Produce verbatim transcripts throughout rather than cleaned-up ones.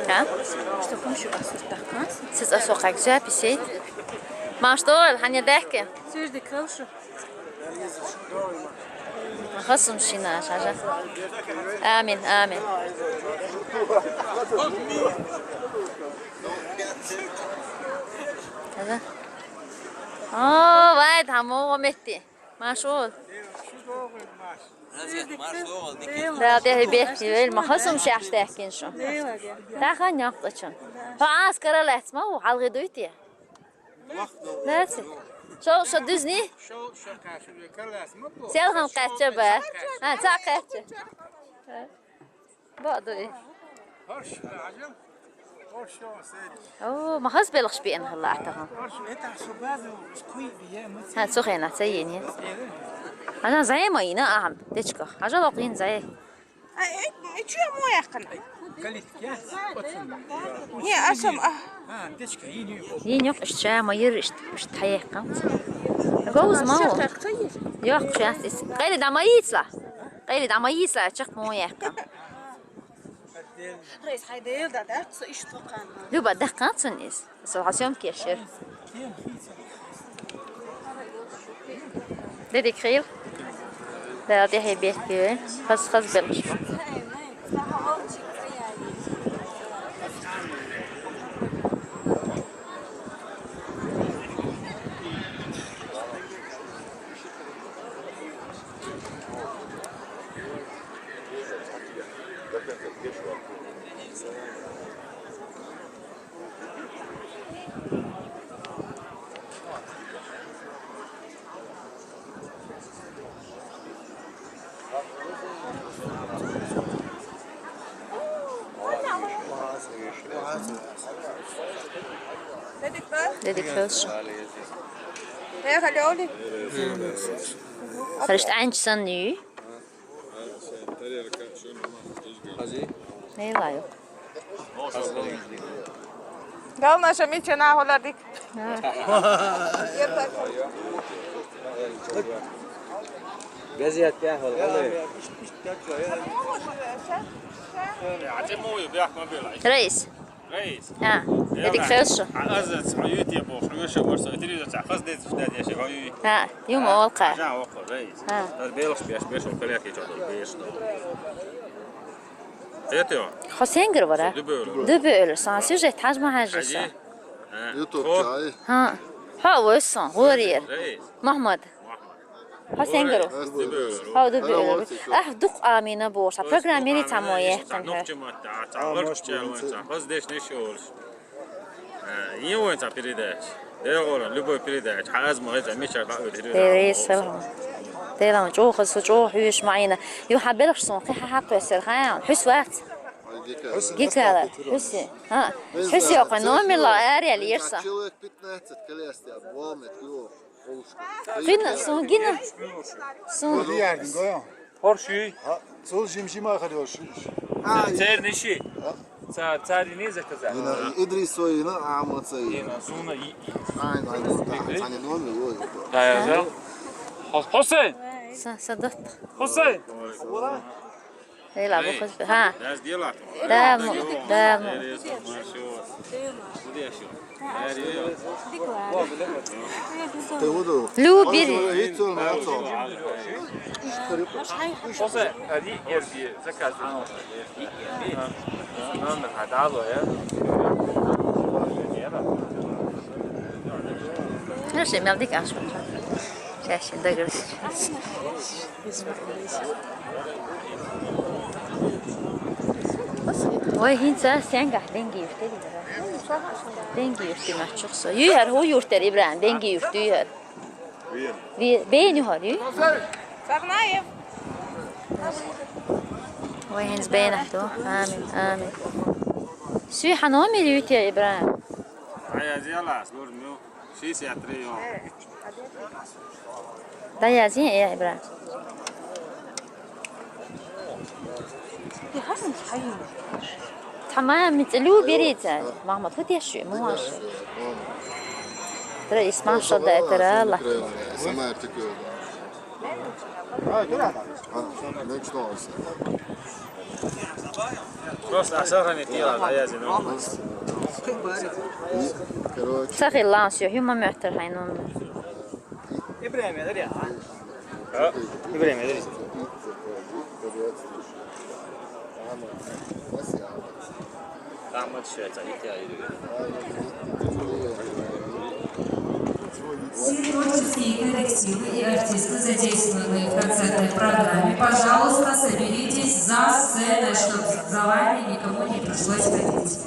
Ха? Сиз асо къагза писейт. Маштол, хьаня дахке? Хасум шина, шажа. Амин, амин. Шажа. О, вай, таму метти. Машул. Да, да, бехи, вел, ма хасум шаш тахкин шу. Да, хан яхтачун. Ха, аз каралац, ма, у, халгы дуйти. Лац. Шо, шо дузни? Селхан къача ба. Ха, ца къача. Ба дуй. О, ма хас белгш би эн хала атаган. Ха, цу хена ца ени. Ана займа ина ахам. Дечка. Хажа локин зай. А, э, э, чё мой ахын? Не, асам, а. Ин ёк, ишча, ма йыр ишт, ишт таяк кам. Гоуз ма о. Ёк, сейчас ис. Къели дама йисла. Къели дама йисла, чак мо як кам. Рейс хайдел да, да, цо ишт токан. Люба, да, канцун ис. Со хасём кешер. Дедик хил. Да, дехе бехке. Хас, хас белшмо. Дедик фелш. Поехали, Оли. Хариш анчсан ю. Нелайо. Главное, что ми чена холадик. Газет я хол. Рейс. Рейс. А, эдик фелшо. А, аз аюти бо, хрюша ворса, телевизор ца, хас дез фда деш, аюи. А, юм олка. Жа око, рейс. А. Аз белш беш, беш, ол калек ичо, беш. Это. Хосенгер вара. Дубе. Дубе, сан сюжет, хажма хажиса. Ютуб чай. Ха. Ха, войсон, горир. Рейс. Махмад. Хасенгеру. Хау ду бюрү. Ах, дук амина боша. Программири тамо ехтен хэ. Хас деш не шош. Ин вон ца передач. Дегора, любой передач. Хаз ма за мича да. Пересел. Делам чохас чох юш майна. Ю хабелх сон хи хак весер хан. Хус вац. Гикала. Хуси. Ха. Хуси ока номер ла арел ерса. Человек пятнадцать колес я, обломит, ю. Гина, сун гина. Сун. Орши. Сул жим жима хари орши. Цер ниши. Цар, цар не заказа. Идрис сой на амаца. Ина зуна и. Ай, ай, ай, номер, ой. Да, я взял. Хос-, Хосен. Са, садат. Хосен. Эла бу хос. Ха. Да, му, да, му. Любили. Оса, ари, ерби, заказ. Номер хадало, я. Хорошо, мелдик ашпын. Сейчас, догрыз. Ой, хин ца сенга деньги юртери. Деньги юртери мачукса. Юер, ху юртер, Ибран, деньги юртер, юер. Бени хор, ю? Сагнаев. Ой, хин бена ту. Амин, амин. Сүй ханомер ютер, Ибран. Ай, азиала, служмю. Шестьдесят три, ё. Да, я зин, я, бра. Тамам, мицелю берите. Мама, тут я ши, мама ши. Тра исман шо да тра ла. Самар тикё. А, не что. Просто асарами тира, да, я зину. Короче. Сахи ланс, ё, хюма мётер хайнун. Ибрахим, да, я? А? Ибрахим, да, я? Все творческие коллективы и артисты, задействованные в концертной программе, пожалуйста, соберитесь за сценой, чтобы за вами никому не пришлось ходить.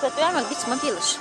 Потом бить мобилыш.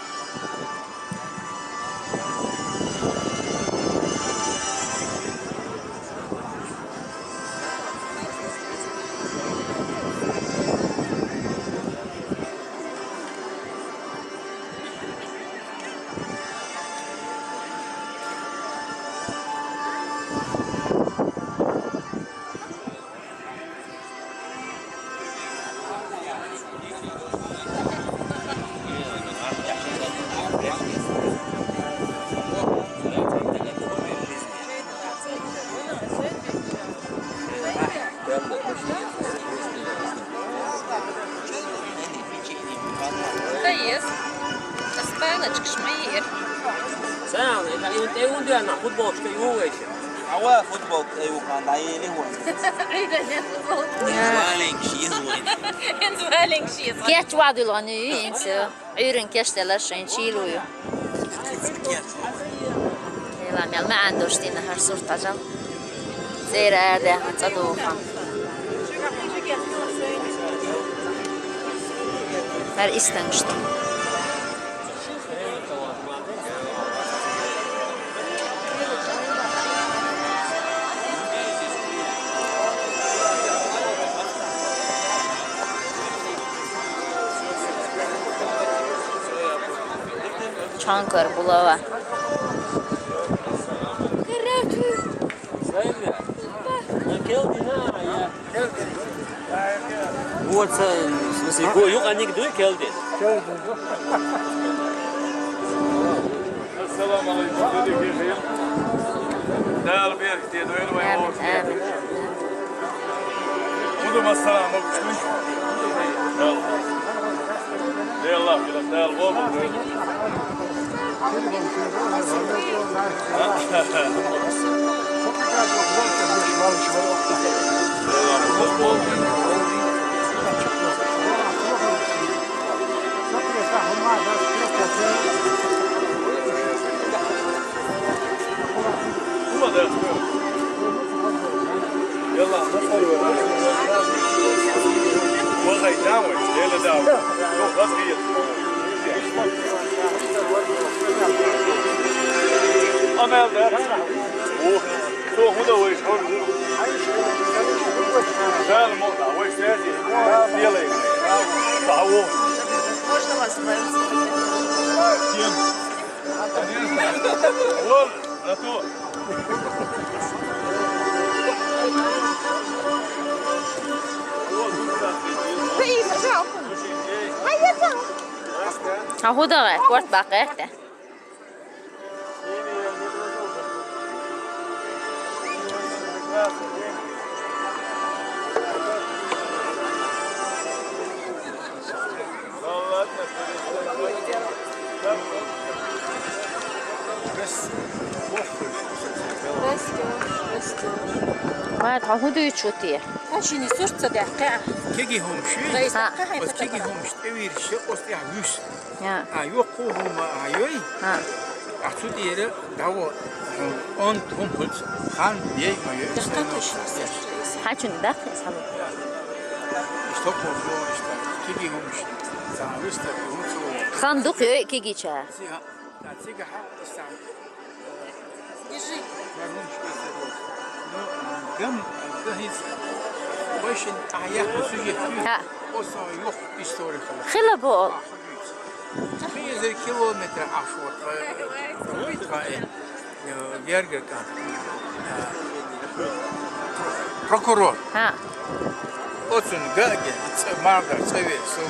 Ка ес? Спайлочка шмайыр. Сән, ил тәүндә ана футболчка ювыш. Ава футбол юхан да ели һуй. Рида не футбол. Валинг шиз һуй. Валинг шиз. Кеч вадулган инсе. Үйрен кештеләр шин чилую. Ила мел мән доштина һәр сурт ажал. Зейрә дә ханца дохам. Һәр истән шту. Чанкар булава. Вот, в смысле, юк, они дуй келди. Ассаламу алейкум, дядя Гежин. Дәл бер, дядя, Амин, амин. Буду массалам, мокшуй. Дәл Аллах, дәл Аллах. Amel der. Oh, so, wo der ist. Можно вас? Вон, на то. Жалко. А куда? Корт бакетте. Хьо хӀун дуьйцуш ву те? Хьо шинне сурт ца даьккхи а. Кегий хӀумаш ю? Вай ХӀаъ. Саккха хьай Оцу кегий хӀумаш тӀевийраш я, оцу тӀехь вуьсу. ХӀаъ. А, йоккха хӀума а йой? ХӀаъ. А цу тӀера дӀаво, онда хӀума хуьлу ца. Хан бей ма йой. Даккха туш. Хьан чун даккха, схьало. Иштта хӀума бо, иштта. Кегий хӀумаш. Цхьа вуьсу тӀе хӀума ца во. Хан дукха йой кегийча? Цига, а, цига хьа, иштта. Держи. Ну, гам, гам хӀинца вайшин ахьа яхна сюжет ю. ХӀаъ. Оцу йоху истори хила. Хила бо. Кхин эзар километр Ӏаш ву тхо, вуй тхо, э, гергара кӀант. Э, прокурор. ХӀаъ. Оцунна га а гина, цӀа-, марда цӀа ве, со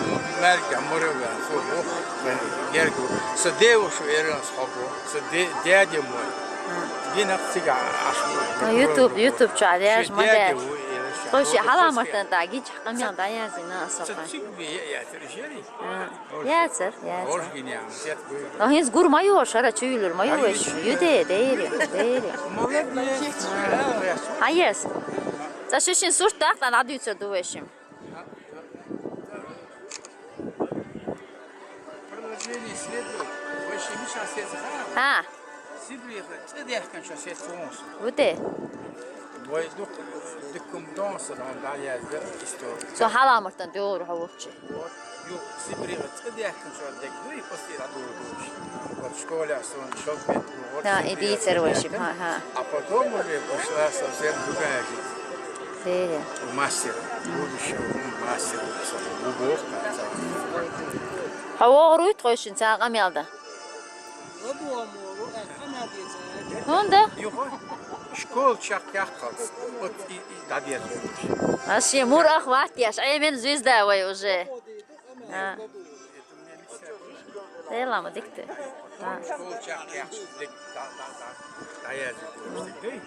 маьрга мура ве, со ву, э, герга ву. Со девушка эран схьо бу, со де-, дядя мой. Гина цига Ӏаш ву. А, YouTube, YouTube чохь деш ма деш. Шен дядя ву, э, шен. Тхо ши хьаламартан дӀа гича къамел дӀаязйина аса. Ца цига бе яцара шери. А, яцар, яцар. Орш гина ян, сет буй. А хӀинца гур ма йо, шара чу юьлур ма ю веш. Ю де, дери, дери. Молодец. Хьан ес? Цкъа шу шин сурт дахь, тӀа дӀадуьйцур ду вешим. Продолжение следует. Вай ши миша сецахьа. ХӀаъ. Сибреха цӀа даьхкинчу сецахьа. Ву де? Вай дукха диккум дон са дӀа яздира история. Со хьаламартан догӀур хьо вухчи. Вот, ю, Сибреха цӀа даьхкинчу дег дуй, после радур душ. Вот школе сон шалбет. Да, и дийцар вай ши, хӀаъ, хӀаъ. А потом уже пошла совсем другая жизнь. Де. У мастера, будущего, ну, мастера, у бог. Хьо вогӀур вуй тхойшин цхьа къамел дан? ХӀунда? Юха школа чекхъяккхалц, вот и, и дӀадерза. Аш мур ах ваттеш, Ӏемин звезда вай уже. А. Делама дикте. А.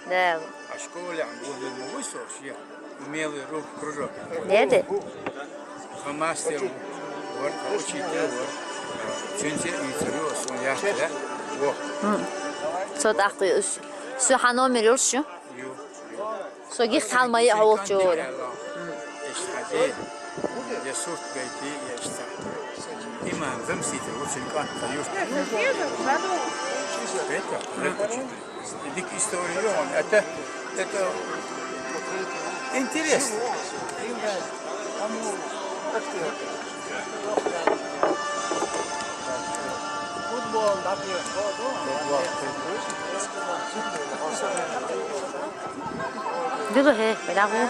Дела. А школе ам гулдин ма вуй со, шен умелый рук кружок. Деде? Хамастер вар, учитель вар. Цуьнца ийцар ю, сон яхтара. Во. Со тӀаккха ус. Со хьан номер йолуш ю? Ю. Со гих хьал ма яа хьо волчуьра. Эшта хьаде. Я сурт гайти, я эшта. Имам замсите, очень кат юрт. Это, это очень дик история, это, это интересно. Футбол, да, футбол. Билла хӀе, белагӀо.